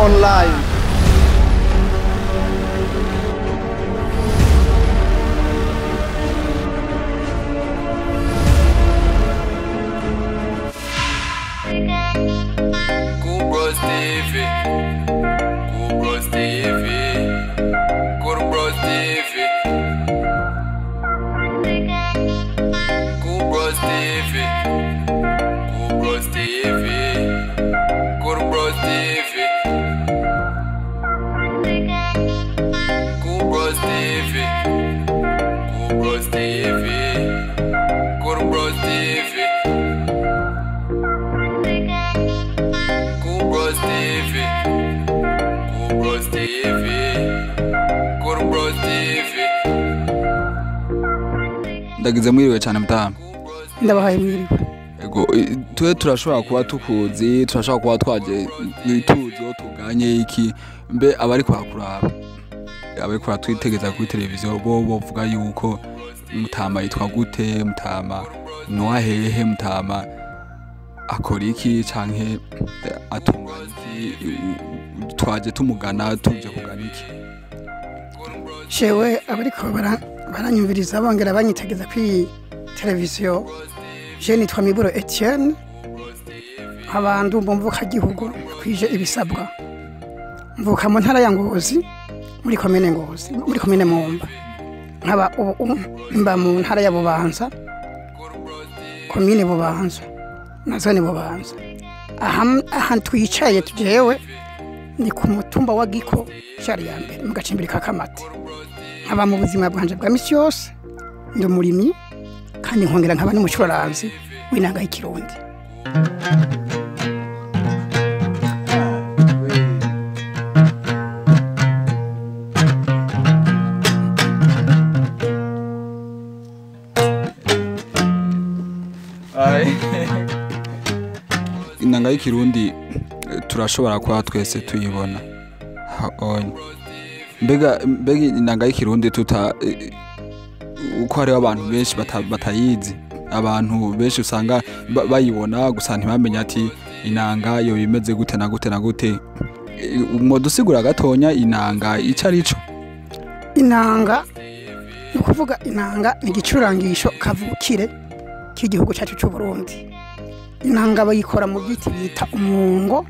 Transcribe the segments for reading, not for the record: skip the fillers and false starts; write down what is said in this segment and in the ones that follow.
Online. Cool TV, Cool TV, Cool TV, Cool TV, Cool TV, Cool TV, Cool TV, Cool TV, Cool TV. Cool TV, Cool TV, Cool TV. Ndagize mwiriwe cyane mutamu. Ndabahaye mwiriwe. Ego twe turashobora kuba tukuzi, turashobora kuba twaje tuzi tuganye iki mbe abari kwakuraba. Abari kwatwitegeza kuri televiziyo bo bovuga yuko mutama yitwa gute, mutama noa hehe, mutama akora iki canke atunganya iki, twaje tumugana tuje kugana iki. Shewe abariko baranyumviriza bongera banyitegeza kuri televiziyo, je nitwa Miburo Etienne, abantu mvuka gihugu kwije ibisabwa. Mvuka mu ntara ya Ngozi muri komine Ngozi, muri komine Mwumba. Nkaba ubu mba mu ntara ya Bubanza, komine Bubanza na zone Bubanza. Aha twicaye tujewe ni ku mutumba wa Giko shari ya mbere mu gacimbiri ka Kamate. Nkaba mu buzima bwanje bwa misi yose ndi umurimyi kandi nkongera nkaba n'umucuraranzi w'inanga y'ikirundi. Inanga y'ikirundi turashobora kuba twese tuyibona. Mbega inanga y'ikirundi tuta uko hariho abantu benshi batayizi, abantu benshi usanga bayibona gusa ntibamenye ati inanga yo bimeze gute na gute na gute. Mwodusigura gatonya inanga ico arico? Inanga ni kuvuga inanga ni igicurangisho kavukire k'igihugu cyacu cy'u Burundi. Inanga bayikora mu giti bita umungo,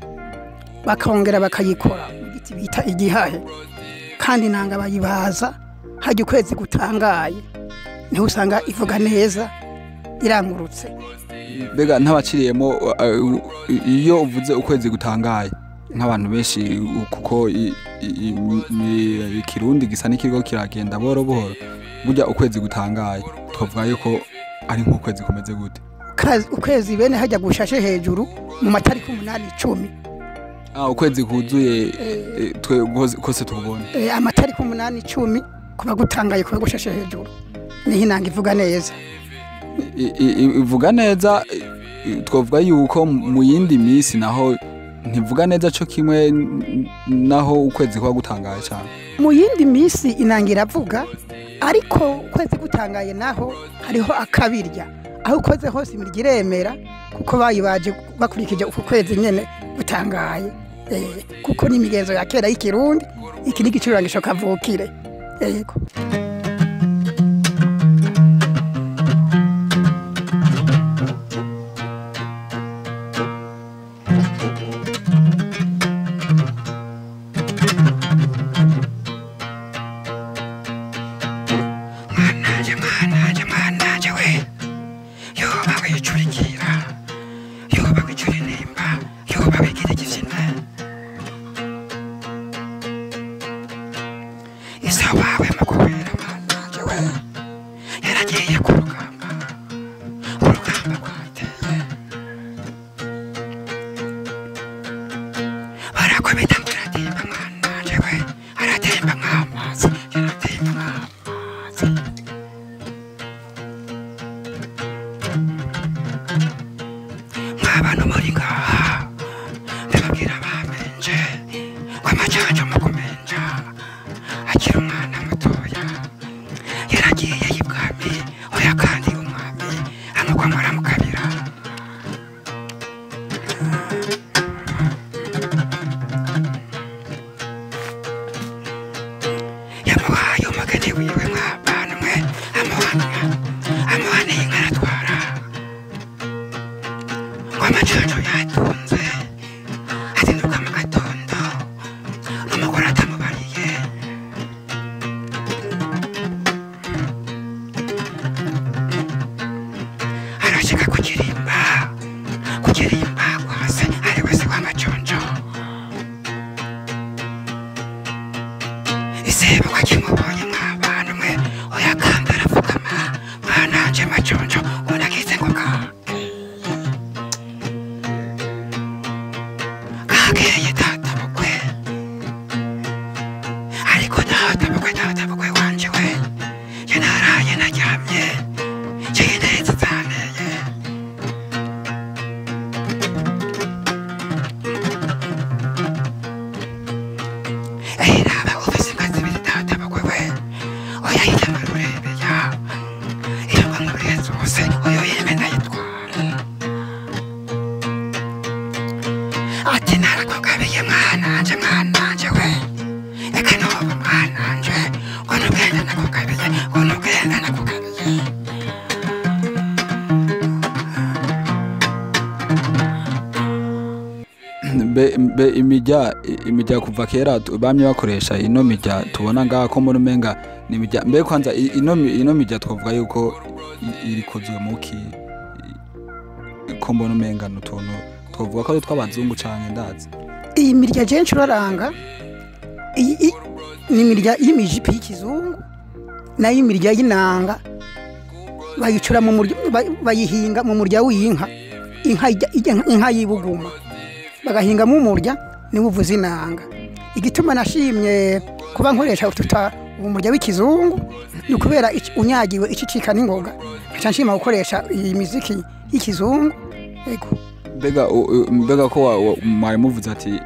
bakongera bakayikora mu giti bita igihahe. Kandi inanga bayibaza hajya ukwezi gutangaye, niho usanga ivuga neza irangurutse. Mbega ntabaciriyemo iyo uvuze ukwezi gutangaye nk'abantu benshi, kuko ikirundi gisa n'ikiriko kiragenda buhoro buhoro, burya ukwezi gutangaye twavuga yuko ari nk'ukwezi kumeze gute? Ukwezi bene hajya gushashe hejuru mu matariki 8 10. Ukwezi kuzuye twe kose tubona amatariki 8 10 kuba gutangaye kuba gushashe hejuru, niho inanga ivuga neza. Ivuga neza twavuga yuko mu yindi minsi naho ntivuga neza cyo kimwe naho ukwezi kuba gutangaye cyane. Mu yindi minsi inanga iravuga, ariko ukwezi gutangaye naho hariho akabirya, aho ukoze hose imirya iremera kuko bayibaje bakurikije uku kwezi nyene gutangaye. Kuko ni imigenzo ya kera y'ikirundi, iki ni igicurangisho kavukire. Yego. Mwana we yoba wicurikira, yoba wicuririmba, yoba wigira igitsina. Isa wawe mukubera mwana we yaragiye ku rugamba, urugamba rwateye, barakubita ngo aratemba mwana we, aratemba nk'amazi, aratemba nk'amazi. Abantu muri ngaha ndababwira bamenje ko amajanja mukumenja akiri umwana mutoya yaragiye y'ibwami, oya kandi umwami amukomora mu kabira. Yamuhaye umugeni wiwe mwabana mwe amuhana inka aratwara. Ngo amajojo yatunze azinduka mu gatondo n'umugore atamubariye. Arashika ku kirimba kwa se ari we se w'amajonjo. Isebo kwakimubonye mwabana mwe oya kandi arapfukama mwananje majonjo unagize ngo kakeye data bukwe ariko data bukwe wanje we je naraye naryamye je neza zaneye. Eraba ufise inka zibiri data bukwe we oya yitama rurebeya iyo nkamuriye zose oyo yeme ndayitwara. Ati narakugabiye mwananje we reka noba mwananje ngo nubwenda nakugabiye ngo nubwenda nakugabiye. Mbe imirya kuva kera bamye bakoresha ino mirya tubona ngaha ko muri umenga ni imirya. Mbe kwanza ino mirya twavuga yuko irikozwe muki ko mbona umenga n'utuntu twavuga ko ari tw'abazungu canke ndazi. Iyi mirya je ncuraranga iyi ni imirya y'imijipi y'ikizungu nayo imirya y'inanga bayicura mu murya bayihinga mu murya w'inka inka y'ibuguma bagahingamo umurya niwo uvuza inanga. Igituma nashimye kuba nkoresha ututa umurya w'ikizungu ni ukubera unyagiwe icicika n'ingoga nkaca nshima gukoresha iyi miziki y'ikizungu. Ego mbega ko mwari muvuze ati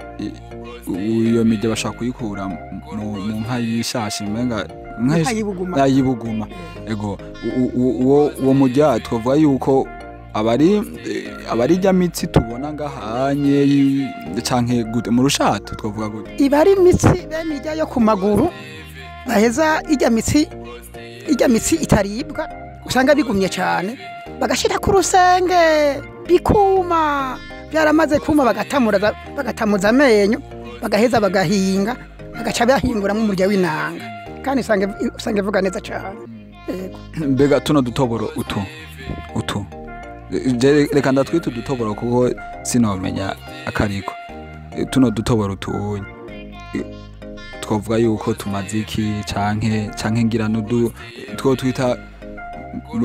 iyo mirya bashaka kuyikura mu nka y'ishashi umenga inka y'ibuguma y'ibuguma. Ego uwo murya twavuga yuko abari rya mitsi tubona ngahanye canke gute mu rushato twavuga gute iba ari imitsi bene ijya yo ku maguru baheza ijya mitsi itaribwa usanga bigumye cyane bagashira ku rusenge bikuma byaramaze kuma bagatamuza amenyo bagaheza bagahinga bagaca bahinguramo umurya w'inanga kandi usanga ivuga neza cyane. Yego mbega tuno dutoboro utu reka ndatwita udutoboro kuko sinomenya akariko. Tuno dutoboro tubonye twavuga yuko tumaze iki canke ngira nudu two twita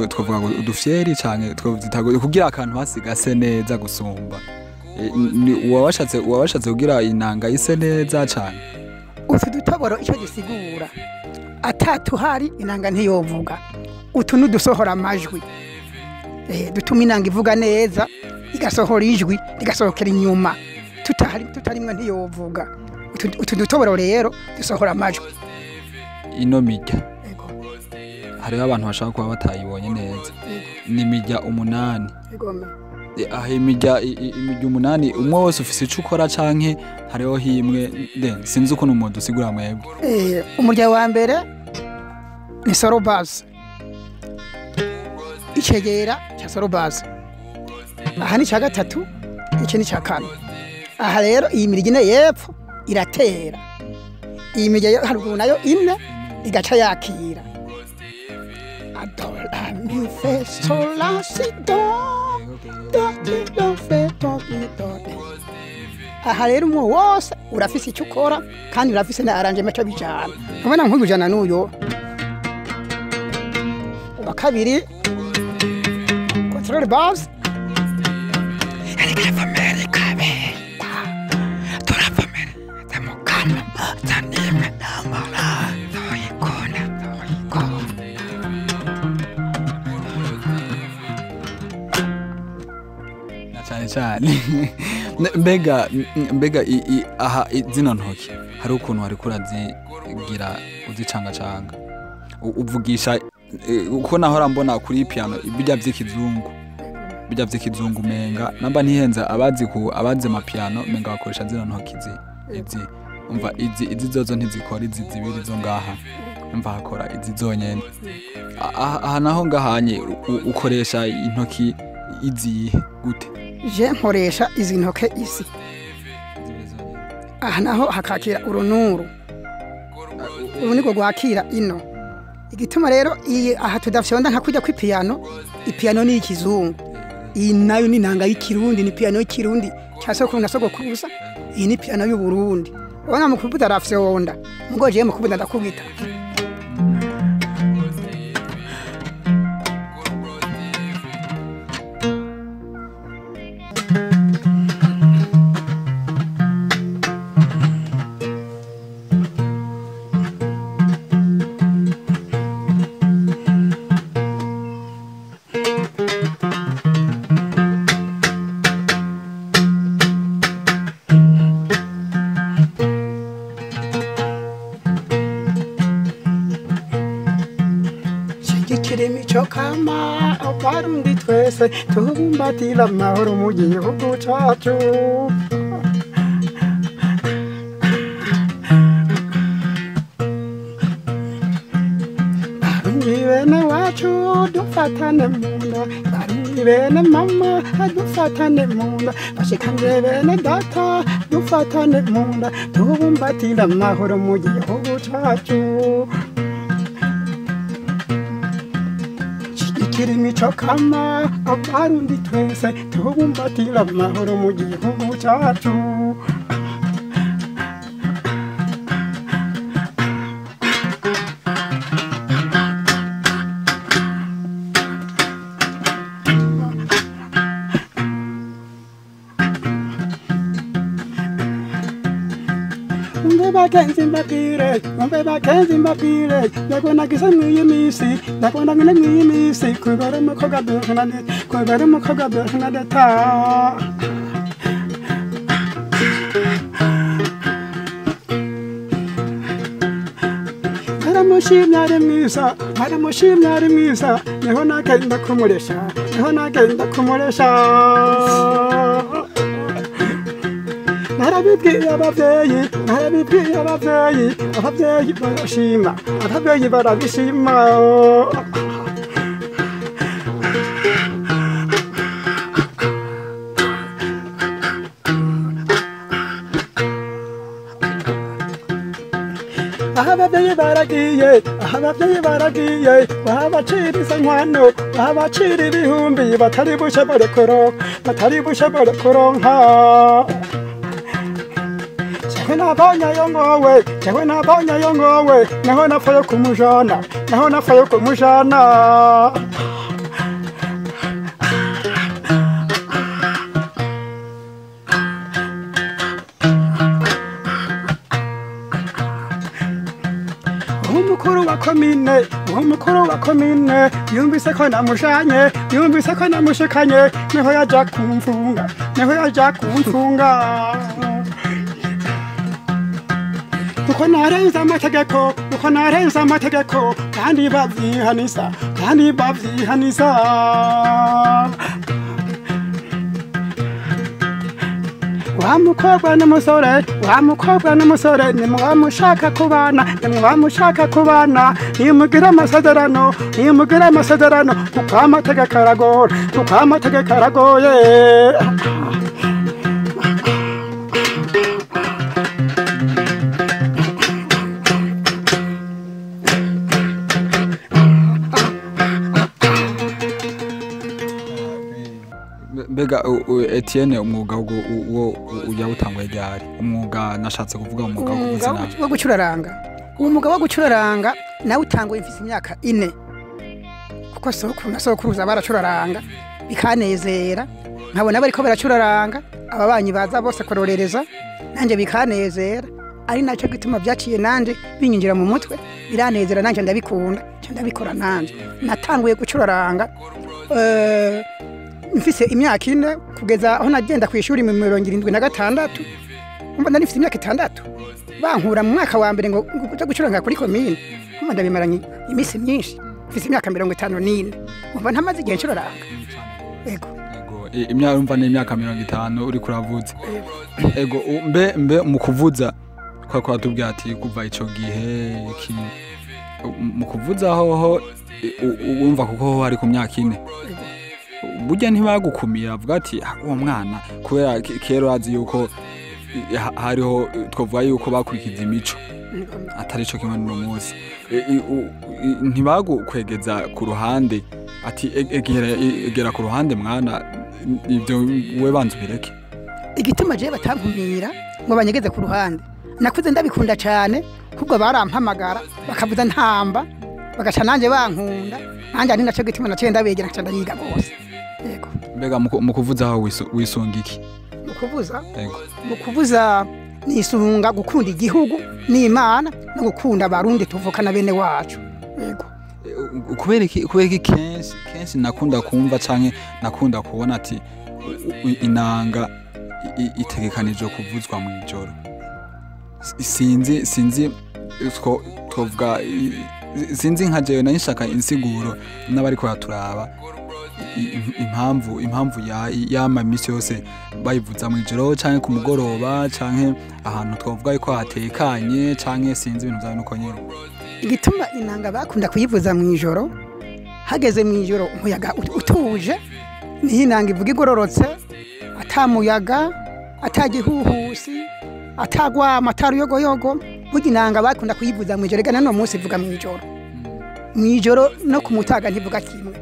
twavuga ngo udufyeri canke twavyita kugira akantu hasigase neza gusumba. Uwabashatse kugira inanga ise neza cane. Utu dutoboro ico gisigura atatuhari inanga ntiyovuga. Utu nudusohora amajwi dutuma inanga ivuga neza igasohora ijwi rigasohokera inyuma tutarimwe ntiyovuga. Utu dutoboro rero dusohora amajwi. Ino mirya hariho abantu bashaka kuba batayibonye neza ni imirya 8. Aho imirya 8 umwe wese ufise ico ukora canke hariho himwe sinzi ukuntu umuntu usigura mwebwe. Umurya wa mbere ni sorobaze icegera cha sorobaze aha ni ca gatatu iki ni ca kane. Aha rero iyi mirya ine yepfo iratera iyi mirya yo haruguru nayo ine igaca yakira. Do la mi fe sol la si do do ti do fe do mi do. Aha rero umwe wose urafise icyo ukora kandi urafise na arrangement cyo bijana. Ubona nk'ujana n'uyo wa kabiri control bass ariko avamere kabeta turavamere tamukana tanimwe namara toyikona toyikona. Na cyane cyane mbega aha zino ntoki hari ukuntu hariko urazigira uzicangacanga uvugisha uko nahora mbona kuri piano bijya vy'ikizungu menga namba ntihenza abazi mapiano menga bakoresha zino ntoki izi umva izi zozo ntizikora izi zibiri zo ngaha Mva hakora izi zonyene. Aha naho ngahanye ukoresha intoki izihe gute? Je nkoresha izi ntoke izi. Aha naho hakakira urunuru. Ubu niko gwakira ino. Igituma rero iyi aha tudafyonda nka kujya kw'ipiano, ipiano ni ikizungu. Iyi nayo ni nanga y'ikirundi, ni piano y'ikirundi cya sokuru na sogokuruza. Iyi ni piano y'u Burundi. Ubona mu kuvuga arafyonda. Mugo je mu kuvuga ndakubita. Kama abarundi twese tubumbatira amahoro mu gihugu cyacu. Barundi bene wacu dufatane munda, barundi bene mama dufatane munda, bashikanje bene data dufatane munda, tubumbatira amahoro mu gihugu cyacu. Imico kama abarundi twese tubumbatira amahoro mu gihugu cyacu. Bakenzi mbabwire, umve bakenzi mbabwire, ndabona gisa mw'iyi minsi, ndabona ngene mw'iyi minsi, kubera umukobwa Bernadette, kubera umukobwa Bernadette. Naramushimye ari mwiza, naramushimye ari mwiza, niho nagenda kumuresha, niho nagenda kumuresha. Narabibwiye abavyeyi, narabibwiye abavyeyi, abavyeyi barashima, abavyeyi barabishima. Abavyeyi baragiye, abavyeyi baragiye, babaciriza inkwano, babacira ibihumbi, batari bushobore kuronka, batari bushobore kuronka. Jewe jewe nabonye yo ngowe, naho napfayo kumujana, naho napfayo kumujana. Umukuru wa komine, umukuru wa komine, yumvise ko namushanye, yumvise ko namushikanye, niho yaja kumfunga, niho yaja kumfunga. Uko narenza amategeko, uko narenza amategeko, kandi bavyihanisa, kandi bavyihanisa. Wa mukobwa n'umusore, wa mukobwa n'umusore, nimwamushaka kubana, nimwamushaka kubana, nimugira amasezerano, nimugira amasezerano, kuko amategeko aragora, kuko amategeko aragoye. Mbega Etienne, umwuga wo ujya utangwa ryari? Umwuga nashatse kuvuga umwuga wo gucuraranga. Umwuga wo gucuraranga nawe utanguye mfise imyaka 4. Kuko sokuru na sokuruza baracuraranga bikanezera, nkabona bariko baracuraranga, ababanyi baza bose kurorereza, nanje bikanezera. Ari naco gituma byaciye nanje binyinjira mu mutwe, biranezera nanje ndabikunda, ndabikora nanje. Natanguye gucuraranga mfise imyaka 4 kugeza aho nagenda ku ishuri mu 76. Umva nari mfise imyaka 6. Bankura mu mwaka wa mbere ngo kuja gucuranga kuri komine. Umva ndabimaranye iminsi myinshi. Mfise imyaka 54. Umva ntamaze igihe ncuraranga. Ego. Ego, imyaka umva ni imyaka 50 uri kuravuza. Ego, mbe mu kuvuza Kwa ko atubwira ati kuva ico gihe iki mu kuvuza hoho wumva kuko ho hari ku myaka 4. Burya ntibagukumiye avuga ati uwo mwana kubera kera urazi yuko hariho twovuga yuko bakurikiza imico atari cyo kimwe n'uno munsi. Ntibagukwegeza ku ruhande ati egera ku ruhande mwana, ibyo we banza ubireke. Igituma je batankumira ngo banyegeze ku ruhande, nakuze ndabikunda cyane, kubwo barampamagara bakavuza ntamba bagaca nanje bankunda, nanje ari naco gituma naciye ndabegera nkaca ndayiga gose. Yego. Mbega mu kuvuza aho wisunga iki? Mu kuvuza? Yego. Mu kuvuza nisunga gukunda igihugu n'Imana no gukunda abarundi tuvukana bene wacu. Yego. Kubera iki kenshi nakunda kumva canke nakunda kubona ati inanga itegekanijwe kuvuzwa mu ijoro. Sinzi twovuga sinzi nka jewe nayishaka insiguro n'abariko baturaba impamvu yama misi yose bayivuza mu ijoro canke ku mugoroba canke ahantu twovuga yuko hatekanye canke sinzi ibintu vyawe nuko nyene. Igituma inanga bakunda kuyivuza mu ijoro, hageze mu ijoro umuyaga utuje, niho inanga ivuga igororotse, atamuyaga, atagihuhusi, atagwama, ataruyogoyogo. Burya inanga bakunda kuyivuza mu ijoro, ega no munsi ivuga mu ijoro. Mu ijoro no ku mutaga ntivuga kimwe.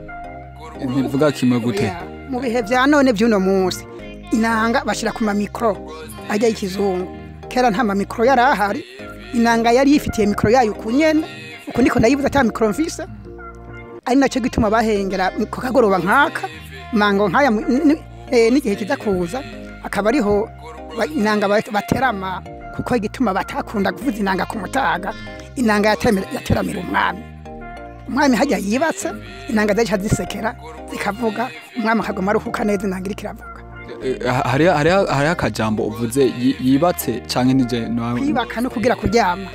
Ntivuga kimwe gute? Mu bihe vya none by'uno munsi inanga bashira ku mamikro ajya y'ikizungu. Kera nta mamikro yari ahari, inanga yari yifitiye mikro yayo kunyene, uko niko ndayivuza ata mikro mfise. Ari naco gituma bahengera ku kagoroba nkaka mango nkaya n'igihe kiza kuza akaba ariho inanga baterama, kuko igituma batakunda kuvuza inanga ku mutaga, inanga yateramira umwami. Umwami hajya yibatse, inanga zaje zisekera zikavuga, umwami akagoma aruhuka neza inanga iriko iravuga. Hari akajambo uvuze yibatse canke nije kwibaka no kugira kuryama.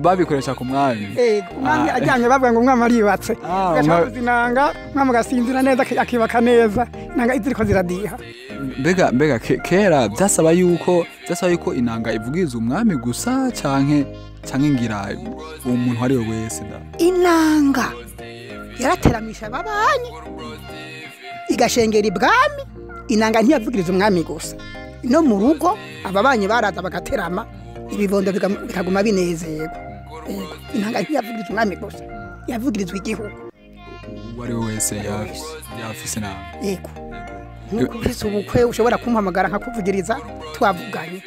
Babikoresha ku mwami. Umwami aryamye bavuga ngo umwami aribatse. Agaca inanga, umwami agasinzira neza akibaka neza, inanga iziriko ziradiha. Mbega kera byasaba yuko inanga ivugiza umwami gusa canke ngira umuntu ari we wese da. Inanga yarateramisha ababanyi igashengera ibwami. Inanga ntiyavugiriza umwami gusa, no mu rugo ababanyi baraza bagaterama, ibibondo bikaguma binezerwa. Yego, inanga ntiyavugiriza umwami gusa, yavugirizwa igihugu. Uwo ari we wese yafise inanga. Yego. Nkuko ufise ubukwe ushobora kumpamagara nkakuvugiriza twavuganye.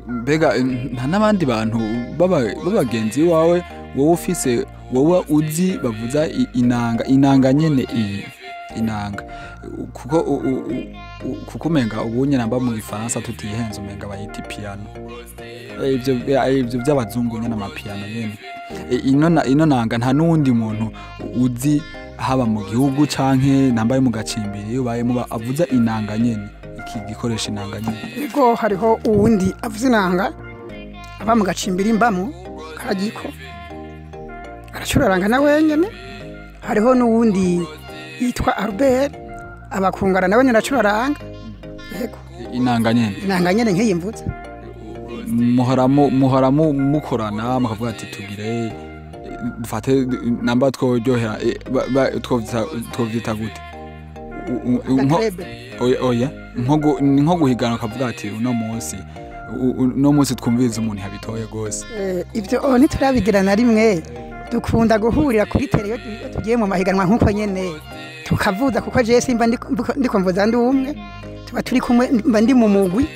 Mbega nta n'abandi bantu b'abagenzi wawe wowe ufise wowe uzi bavuza inanga nyene iyi inanga, kuko umenga ubunye namba mu Gifaransa tutihenze umenga bayita piano. Ibyo by'abazungu nyene amapiano nyene. Ino nanga nta nundi muntu uzi haba mu gihugu canke nambaye mu gacimbiri ubaye mu avuza inanga nyene, iki gikoresha inanga nyene. Yego, hariho uwundi avuza inanga aba mu gacimbiri mbamo karagiko aracuraranga na wenyene. Hariho n'uwundi yitwa Albert abakungara nawe nyene aracuraranga. Yego, inanga nyene. Inanga nyene nk'iyi mvuze. Muhora mukorana mukavuga ati tugire dufate namba tworyohera twovyita gute? Oya, nko guhigana ukavuga ati uno munsi twumviriza umuntu yabitoye gose. Ibyo ntiturabigira na rimwe, dukunda guhurira kuri tele iyo tugiye mu mahiganwa nkuko nyene tukavuza, kuko je simba ndiko mvuza ndi umwe, tuba turi kumwe, mba ndi mu mugwi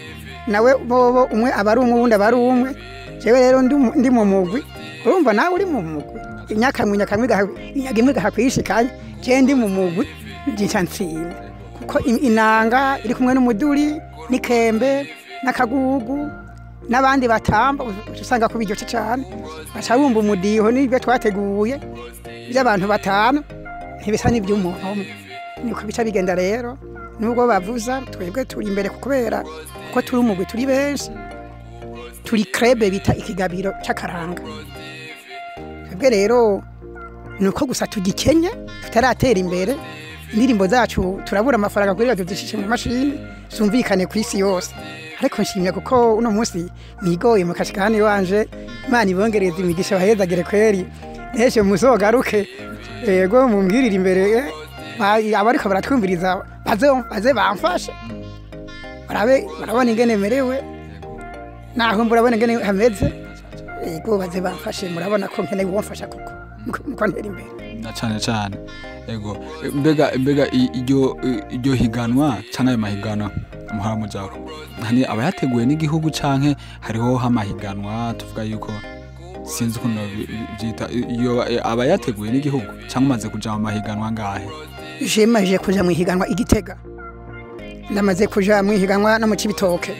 nawe bobo umwe abari umwe uwundi abari umwe. Jewe rero ndi mu mugwi, urumva nawe uri mu mugwi, inyaga imwe igahakwishikanye, je ndi mu mugwi ngica ntsinda, kuko inanga iri kumwe n'umuduri n'ikembe n'akagugu n'abandi batamba, usanga kubiryoshe cyane, baca bumva umudiho n'ibyo twateguye by'abantu batanu ntibisa n'iby'umuntu umwe. Niko bica bigenda rero, nubwo bavuza twebwe turi imbere kubera kuko turi umugwi, turi benshi, turi krebe bita ikigabiro c'akaranga. Twebwe rero nuko gusa tugikenye tutaratera imbere, indirimbo zacu turabura amafaranga kugira tuzishishe mu mashini zumvikane ku isi yose. Ariko nshimye kuko uno munsi mwigoye mukashika hano iwanje. Imana ibongereze imigisha, bahezagire kweri. Neshe muzogaruke, yego, mumbwirire imbere abariko baratwumviriza baze bamfashe, barabe, barabona ingene merewe, naho murabona ingene hameze. Yego, baze bamfashe, murabona ko nkeneye uwomfasha kuko muko ntera imbere. Na cane cane, yego. Mbega iryo higanwa canke ayo mahiganwa muhora mujako, hani abayateguye n'igihugu canke hariho amahiganwa tuvuga yuko, sinzi ukuntu byita, iyo abayateguye n'igihugu, canke umaze kuja mu mahiganwa ngahe? Jemaje kuja mu ihiganwa i Gitega, ndamaze kuja mu ihiganwa no mu Cibitoke,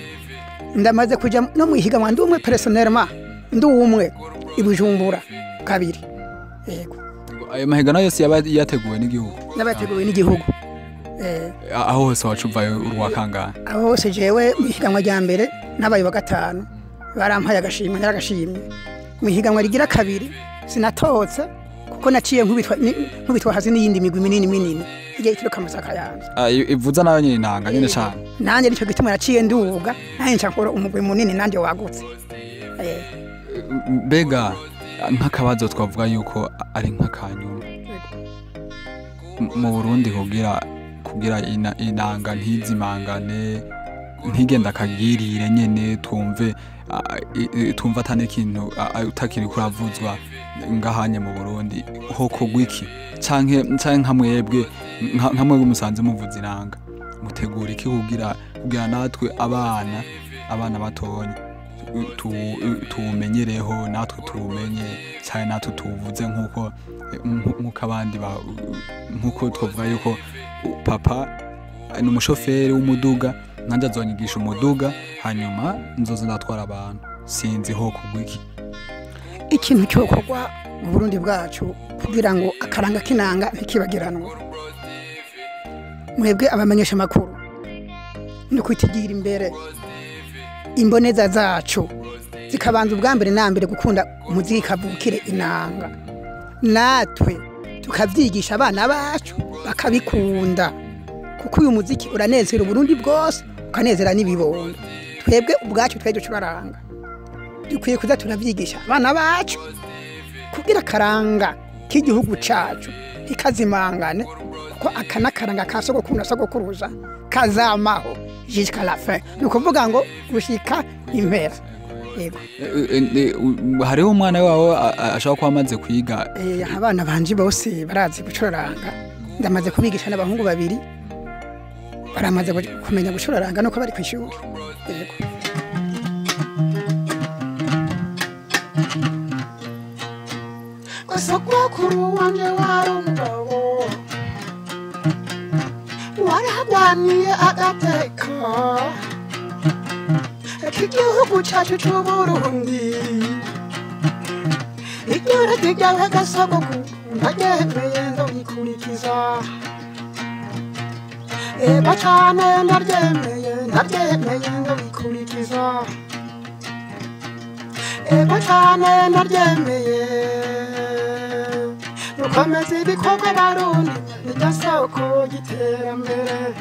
ndamaze kuja no mu ihiganwa ndi umwe, personnellement ndi umwe, i Bujumbura kabiri, yego. Ayo mahiganwa yose yaba yateguwe n'igihugu? N'abateguwe n'igihugu. Aho hose wacuvayo urwa kangahe? Aho hose jewe mu ihiganwa rya mbere nabaye wa gatanu, barampaye agashimwe, naragashimye. Mu ihiganwa rigira kabiri sinatotse kuko naciye nkubitwa hasi n'iyindi migwi minini minini igiye ituruka Masaka yanze. Ah, ivuza nayo nyine inanga nyine cane. Nanjye nicyo gituma naciye nduga, nanjye nca nkora umugwi munini nanjye wagutse. Mbega nk'akabazo twavuga yuko ari nk'akanyuma, mu Burundi kugira inanga ntizimangane, ntigenda akagirire nyene, twumve twumva atari ikintu utakiri kuravuzwa ngahanye mu Burundi, ho kogwa iki? Canke nka mwebwe musanze muvuza inanga, mutegura iki kugira natwe abana batonya tuwumenyereho, natwe tuwumenye cyane, natwe tuwuvuze nkuko abandi nkuko twavuga yuko papa ni umushoferi w'umuduga, nanjye azonyigisha umuduga, hanyuma nzoza ndatwara abantu? Sinzi ho kugwa iki. Ikintu cyokorwa mu Burundi bwacu kugira ngo akaranga k'inanga ntikibagiranwe, mwebwe abamenyesha amakuru, ni kwitigira imbere imboneza zacu zikabanza ubwa mbere na mbere gukunda umuziki kavukire inanga, natwe tukavyigisha abana bacu bakabikunda, kuko uyu muziki uranezera Uburundi bwose, ukanezera n'ibibondo. Twebwe ubwacu twe ducuraranga, dukwiye kuza turavyigisha abana bacu kugira akaranga k'igihugu cacu ntikazimangane, kuko aka n'akaranga ka sogokuru na sogokuruza kazamaho jusqu'à la fin, ni ukuvuga ngo gushika impera, yego. Hariho umwana wawe ashobora kuba amaze kwiga? Abana banje bose barazi gucuraranga, ndamaze kubigisha, n'abahungu babiri baramaze kumenya gucuraranga nuko bari kw'ishuri, yego. Sogokuru wanje wari umugabo, waragwaniye agateka k'igihugu cacu c'Uburundi. Iryo ragi ryawe gasogokuru ndaryemeye, ndogikurikiza. Ego cane, ndaryemeye, ndaryemeye, ndogikurikiza. Ego cane, ndaryemeye. Dukomeze ibikorwa Barundi, niryo soko y'iterambere.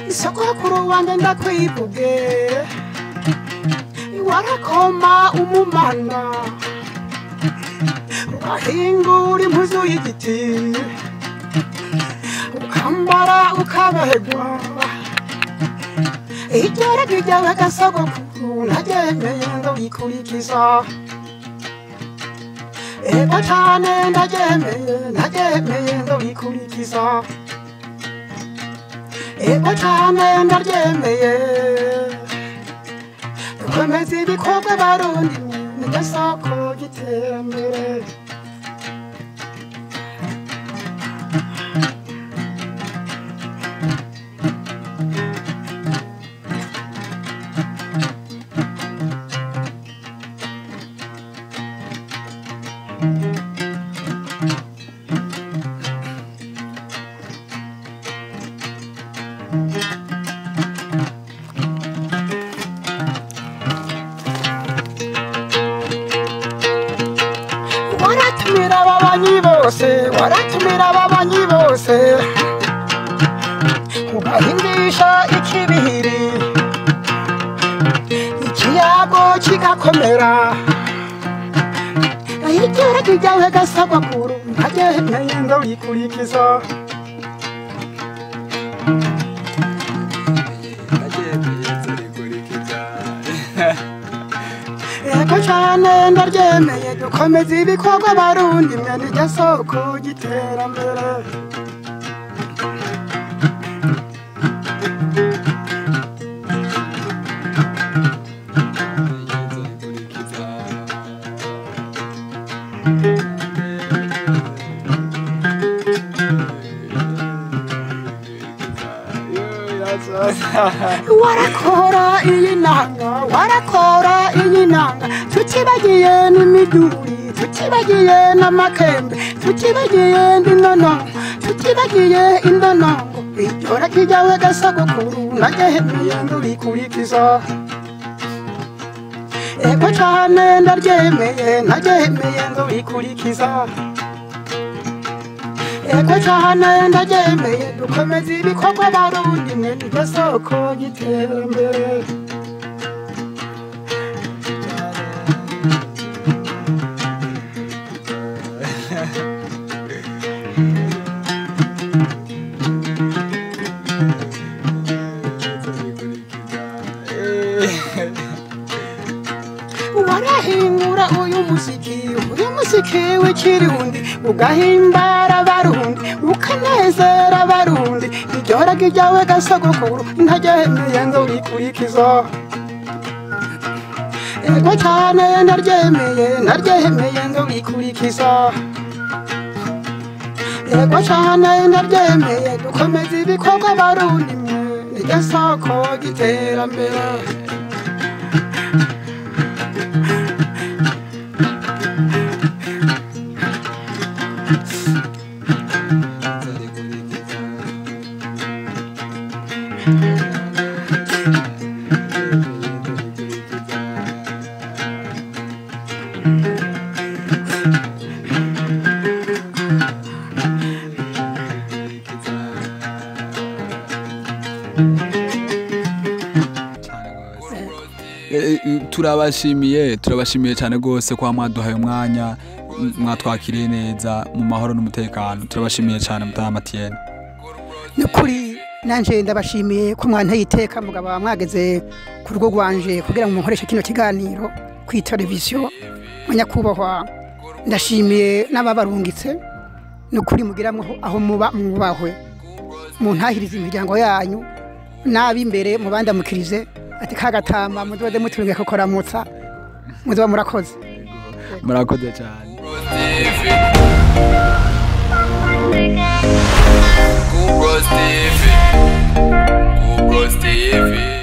Isogokuru wanje ndakwivuge, warakoma umumana, ugahingura impuzu y'igiti, ukambara ukabegwa. Iryo ragi ryawe gasogokuru ndaryemeye, ndogikurikiza. Ego cane, ndaryemeye, ndaryemeye, ndogikurikiza. Ego cane, ndaryemeye. Dukomeze ibikorwa Barundi, niryo soko y'iterambere. Waratumira ababanyi bose ugahingisha ikibiri, ikiyago kigakomera. Iryo ryawe gasabakuru ntaryemeye ndorikurikiza. Ego cane ndaryemeye, dukomeze ibikorwa Barundi mwe, niryo soko ry'iterambere. Warakora iyi nanga, warakora iyi nanga, tutibagiye n'imiduri, tutibagiye n'amakembe, tutibagiye n'inonongo, tutibagiye indonongo. Iryo ryawe gasogokuru ntaryemeye ndurikurikiza. Ego cane ndaryemeye, ntaryemeye ndurikurikiza. Ego cane ndaryemeye, dukomeze ibikorwa Barundi mwe, niryo soko ry'iterambere. Warahingura uyu muziki, uyu muziki w'ikirundi, ugahimbara Abarundi, ukanezera Abarundi. Iryo ryawe gasogokuru ntaryemeye ndorikurikiza. Ego cane ndaryemeye, ntaryemeye ndorikurikiza. Ego cane ndaryemeye, dukomeze ibikorwa Barundi mwe, niryo soko ry'iterambere. Turabashimiye cyane rwose kwa mwaduhaye umwanya, mwatwakiriye neza mu mahoro n'umutekano. Turabashimiye cyane Mutama Etienne. Nukuri nanje ndabashimiye ko mwanteye iteka mugaba mwageze ku rugo rwanje kugira ngo munkoreshe kino kiganiro ku televiziyo. Munyakubahwa, ndashimiye n'ababarungitse. Nukuri mugiramwo aho muba mwubahwe, muntahirize imiryango yanyu n'ab'imbere mubandamukirize ati kagatama muzoze muturunge kukoramutsa, muzoba murakoze. Murakoze cyane. Kubros TV, Kubros TV.